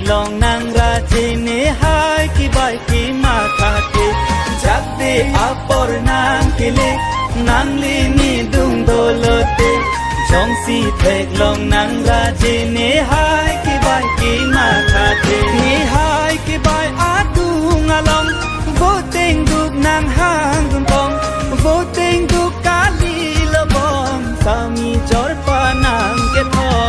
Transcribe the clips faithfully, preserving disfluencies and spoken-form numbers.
Long nang raje nehai kebai kemathathe. Jakde apor nang kele, nangli nidung dolote. Jongsi theklong nang raje nehai kebai kemathathe. Nehai kebai adung along, voteng duk nang hangdun pong, voteng duk kali lo bom, sami jorpa nang kethon.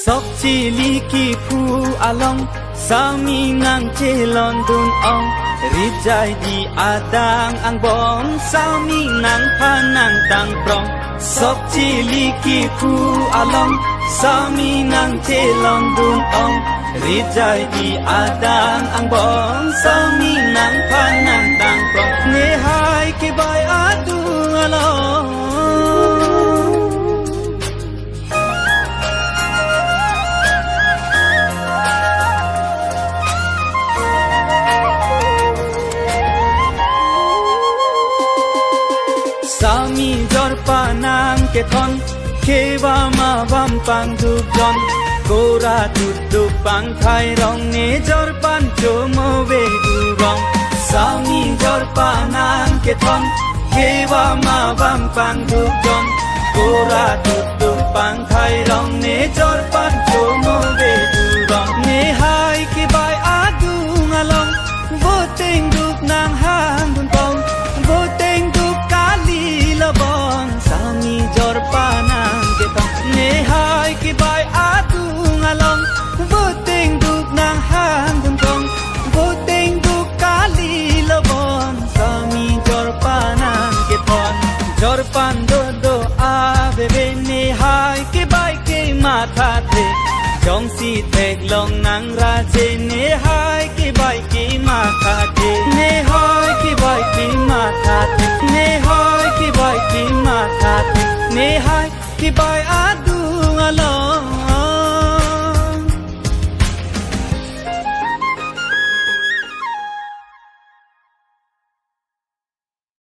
Sok chili kephu along, sami nang chelon dun ong. Rijai di adang angbong, sami nang phanang tangprong. Sok chili kephu along, sami nang chelon dun ong. Rijai di adang angbong, sami nang phanang tangprong. Nehai kebai adung along. Sami jorpa nang kethon, kevama vam pangduk jon, kora tutup pangthai rong ne jorpan chomo ve durong. Sami jorpa nang kethon, kevama vam pangduk jon, kora tutup pangthai rong ne jorpan chomo ve durong. Nehai kebai adung along, voteng duk nang hangdun pong, voteng duk kali lo bom, sami jorpa nang kethon. Nehai kebai adung along, voteng duk nang hangdun pong, voteng duk kali lo bom, sami jorpa nang kethon. Jorpan dodo aveve, nehai kebai kemathathe. Jongsi theklong nang raje nehai kebai kemathathe. Nehai kebai kemathathe. Nehai kebai kemathathe. Nehai kebai adung along.